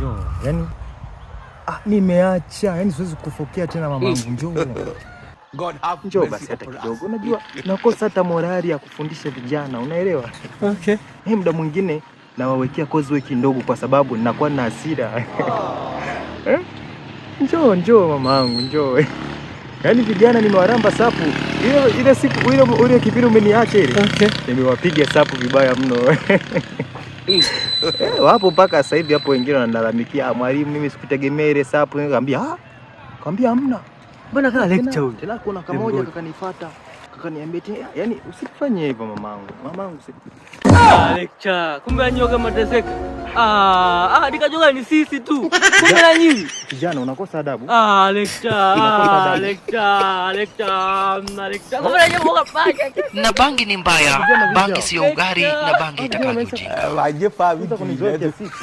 Njoo. Yaani ah, nimeacha. Yaani siwezi kufokea tena mamangu, njoo. God have Njoo mercy basi hata upon us. Kidogo. Unajua nakosa hata morali ya kufundisha vijana, unaelewa? Okay. Eh, muda mwingine nawawekea coursework ndogo kwa sababu ninakuwa na hasira. Eh? Njoo, njoo mamangu, njoo. Yaani vijana nimewaramba sapu. Ile ile siku ile ile kipindi umeniacha ile. Nimewapiga sapu vibaya mno. Eh, wapo mpaka sasa hivi hapo wengine wananilalamikia, "Ah, mwalimu, mimi sikutegemea ile sapu." Nikamwambia, "Ah, kwambia hamna." Mbona kama Tena- lecture huyu? Tena kuna kamoja Mgoja. kakanifuata, kakaniambia tena, yaani usifanye hivyo mamangu. Mamangu si Ah, lecture. Kumbe anyoga mateseka. Ah, ah, nikajua ni sisi tu. Kumbe na nyinyi. Kijana, unakosa adabu. Ah, lecture. Unakosa Ah, adabu. lecture, lecture, lecture. Kumbe na nyinyi mwoga paka. Na bangi ni mbaya, Vijana bangi vijana. siyo ugali na bangi Vijana itakaje ujinga. Waje Unaweza kunizoea kiasi hiki?